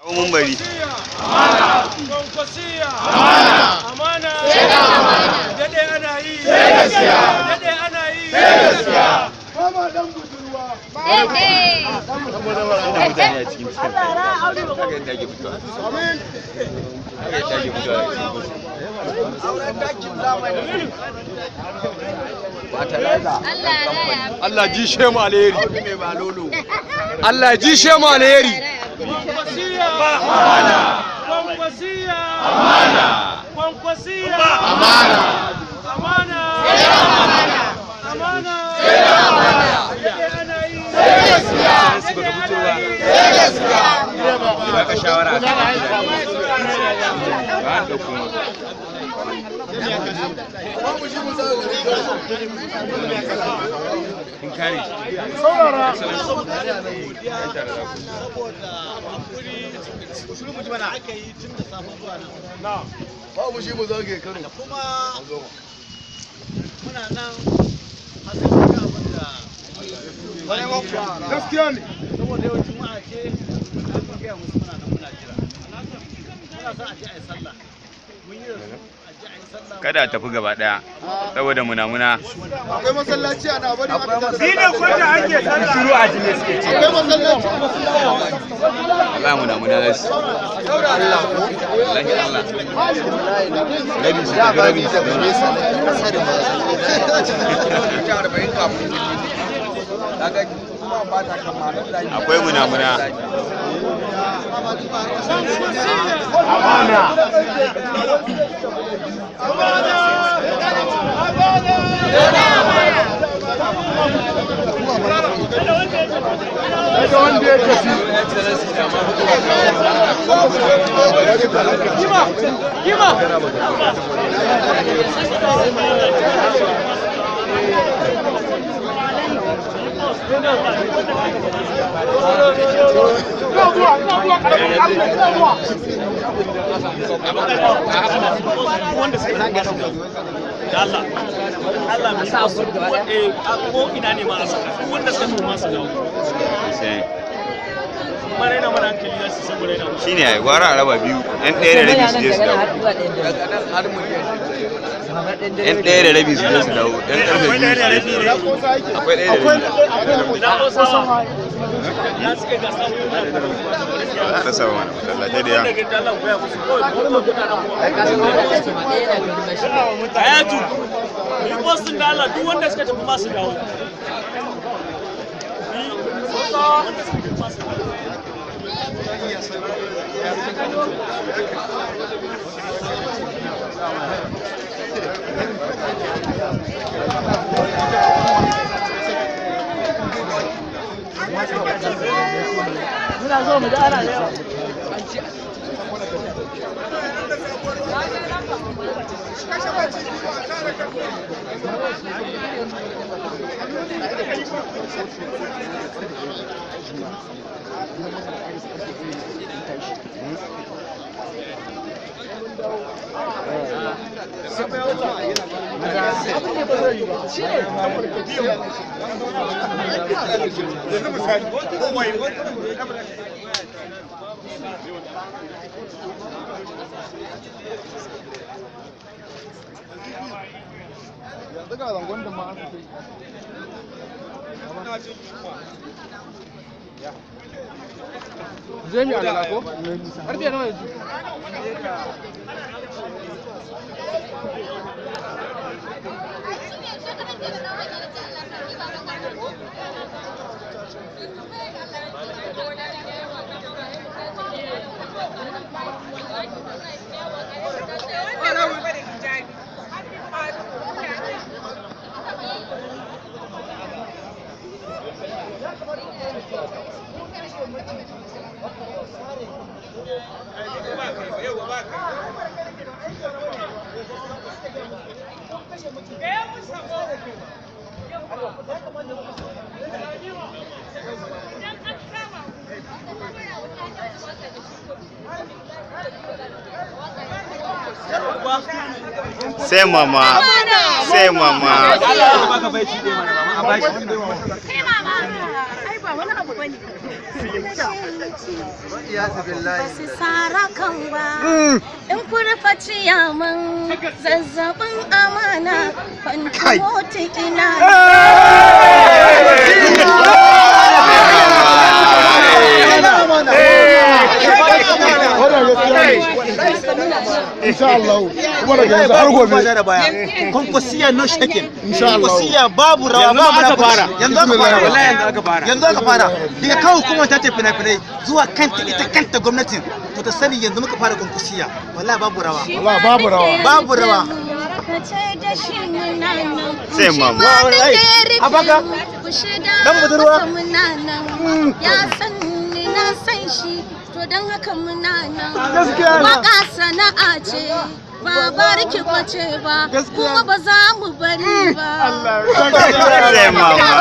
Mun bari. Kwankwasiya. Amana. Amana. Daɗe ana yi. Daɗe ana yi. Mama dan budurwa. Inda mutane a cikin cikin. Haka yadda ake fitowa. Amin. Haka yadda ake fitowa a cikin bus. Allah ji shemu alheri. Allah ji shemu alheri. Kwankwasiya. Amana. Kwankwasiya. Amana. Kwankwasiya. Amana. Amana. Amana. Daɗe ana yi. Daɗe ana yi. Ba ka shawara a kan ba da kuma. In kare shi. Saurara. Aka yi tun da safe zuwa nan. Babu shi mu zagaye Kano. Kuma muna nan har sai mun ga abin da Gaskiya ne. Saboda yau Juma'a ce, an gaya musu muna nan muna jira. Muna son a je a yi sallah. Mun yi da su a je a yi sallah. Kada a tafi gaba daya saboda munamuna. Akwai masallaci ana bari aka tada Ni ne kwanta ake sallah. Shiru a jini suke ci. Akwai masallaci. Allah munamuna za su. Wallahi Allah. Rabi su tafi, rabi su zauna. Akwai munamuna. Daga wanda ya tafi. Wanda suka tafi masu dawo. Da Allah. Allah mai sa su ko ina ne ma a saka. Duk wanda suka tafi masu dawo. Sai. Kuma raina mana hankali za su saboda raina mana. Shine ai gwara a raba biyu. Yan ɗaya da rabi su je su dawo. Yan ɗaya da rabi su je su dawo. Yan ƙarfe 2 su je su dawo. Akwai ɗaya da rabi. Na kosawa. Ya suka gasa mu. Za ta saba mana masallatai da yawa. Daga da Allah koya musu kawai ko mutanen mu. Hayatu. Ni postin da Allah duk wanda suka tafi masu dawo. Wanda suka tafi masu dawo. Yanzu ga zangon da ma an fi. Zai mi alala ko? Karfe nawa yanzu? Sai mama. Sai mama. Kai mama. Ai ba wani abu bane. Ba su sara kan ba. In kurfa ciyaman zazzabin amana kwanci ina. Wannan gaskiya ne. Insha Allah. Kuma daga yanzu har gobe. Kwankwasiya no shaking. Insha Allah. Kwankwasiya babu rawa babu aka fara. Yanzu aka fara. Wallahi yanzu aka fara. Yanzu aka fara. Daga kawo hukumar ta ce fina-finai zuwa kanta ita kanta gwamnatin to ta sani yanzu muka fara kwankwasiya. Wallahi babu rawa. Wallahi babu rawa. Babu rawa. Sai mama. Abaka. Dan budurwa. Ya san ni na san shi to don haka muna nan. Gaskiya ne. Waka sana'a ce ba barki kwace ba kuma ba za mu bari ba. Allah ya saka. Sai mama.